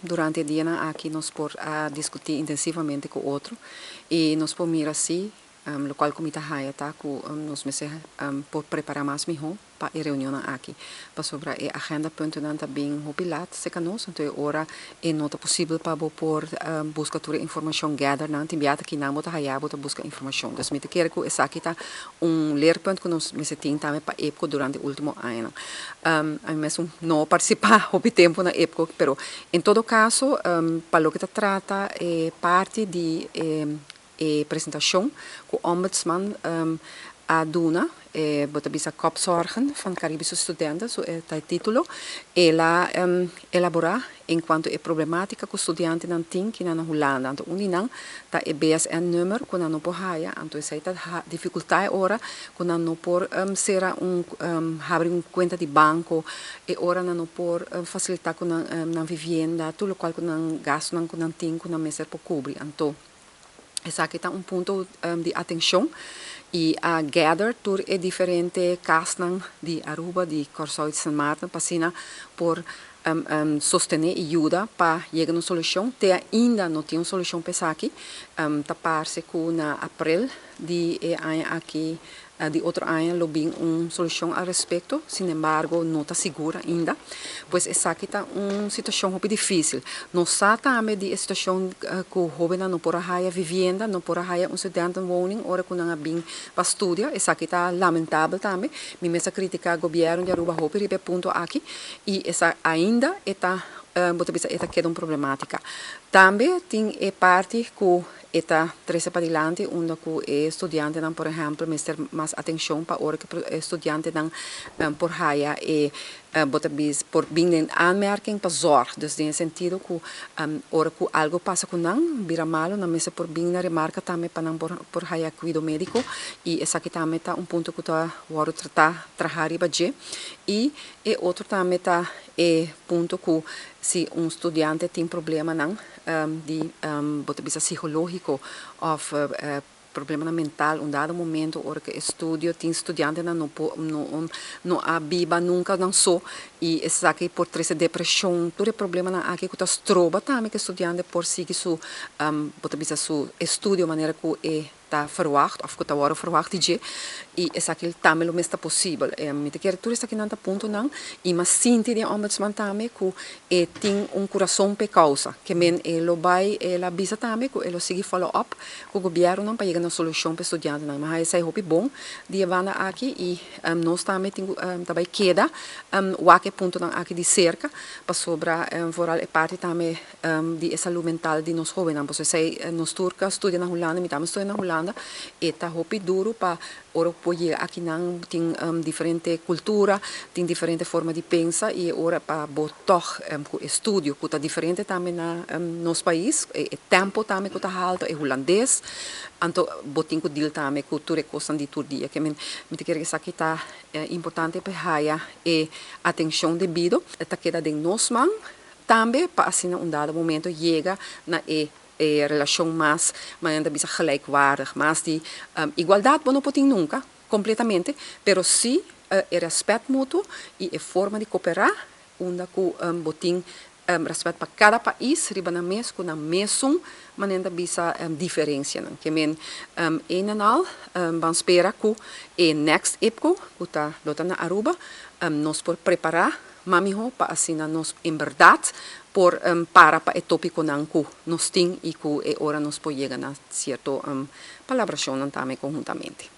Durante e dianan aki nos por a diskutí intensivamente ku otro i nos por mira si lokual ku mi ta haya ta ku nos mester por prepará mas mihó pa e reunionnan aki, pasobra e agendapuntonan ta bin hopi lat serka nos, anto e ora e no ta posibel pa bo por buska tur e informashon, gather nan, tin bia ta kinan bo ta haya bo ta buska informashon. Dus mi ta kere ku esaki ta un leerpunt ku nos mester tin tambe pa EPCO durante e ultimo añanan. Ami mes no a partisipá hopi tempu na EPCO, pero en todo kaso pa loke ta trata e parti di e presentashon ku Ombudsman a duna, e bo ta bisa Kopzorgen van Caribische Studenten, su ta e título, el a elaborá en kuanto e problematika ku studiantenan tin kinan na Hulanda. Anto un di nan ta e BSN-nummer ku nan no por haya, anto esei ta difikultá e ora ku nan no por sera un habri un kuenta di banko, e ora nan no por fasilitá ku nan nan vivienda, tur lokual ku nan gastunan ku nan tin ku nan mester por kubri. Anto esaki ta un punto di atenshon i a gather tur e diferente kasnan di Aruba, di Kòrsou i di Sint Maarten pa asina por sostené i yuda pa yega na un solushon. Te ainda no tin un solushon pa esaki. Ta parse ku na aprel di e aña aki Di otro aña lo bin un solucion al respecto, sin embargo no ta sigur ainda. Pues esaki ta un situacion hopi dificil. Nos sa tambe di e situacion cu hobennan no por a haya vivienda, no por a haya un studentenwoning ora cu nan a bin pa studia. Esaki ta lamentabel tambe. Mi mes a critica gobierno di Aruba hopi riba e punto aki y esa ainda e ta, bo ta bisa e ta keda un problematica. Tambe tin e parti cu E ta trese padilanti unda ku e studiantenan por ehèmpel mester mas atenshon pa ora ku e studiantenan por haya e bo ta bis por bin den aanmerking pa zòrg. Dus den e sentido ku ora ku algu pasa ku nan bira malu nan mester por bin na remarka tambe pa nan por por haya kuido médiko i esaki tambe ta un punto ku ta wòrdu tratá traha riba dje. I e otro tambe ta e punto ku si un studiante tin problemanan di bo ta bisa psicológico of problemanan mental un dado momento ora cu e studio tin studiantenan no por no no a biba nunca nan so y esaki por trece depresion tur e problemanan aki cu ta stroba tambe cu e studiante por sigui su bo ta bisa su estudio manera cu e ta verwacht of ku ta wòrdu verwacht di dje i esaki tambe lo mes ta posibel. Mi ta kere tur esakinan ta puntonan i mi a sinti den Ombudsman tambe ku e tin un kurason p'e kousa. Ke men e lo bai el a bisa tambe ku e lo sigui follow up ku gobièrnunan pa yega na solushon p'e studiantenan. Mi a haña esei hopi bon di e banda aki i nos tambe tin ku ta bai keda wak e puntonan aki di serka pasobra vooral e parti tambe di e salud mental di nos hobennan. Pasobra esei nos tur ku a studia na Hulanda, mi tambe a studia na Hulanda, e ta hopi duru pa ora ku bo yega akinan tin diferente kultura, tin diferente forma di pensa i e ora pa bo tòg ku e studio ku ta diferente tambe na nos pais, e tempo tambe ku ta haltu, e hulandes, anto bo tin ku deal tambe ku tur e kosnan di tur dia. Ke men mi ta kere esaki ta importante pa e haya e atenshon debido. E ta keda den nos man. Tambe pa asina un dado momento yega na e e relashon mas, manera nan ta bisa gelijkwaardig, mas di igualdat bo no por tin nunka kompletamente, pero si e rèspèt mutuo i e forma di koperá unda ku bo tin rèspèt pa kada pais riba nan mes ku nan mesun manera nan ta bisa diferensianan. Ke men een en al ban spera ku e next IPCO ku ta lo ta na Aruba nos por prepará Ma mihó pa asina nos en bèrdat por para pa e tópikonan ku nos tin i ku e ora nos por yega na sierto palabrashonnan tambe konhuntamente.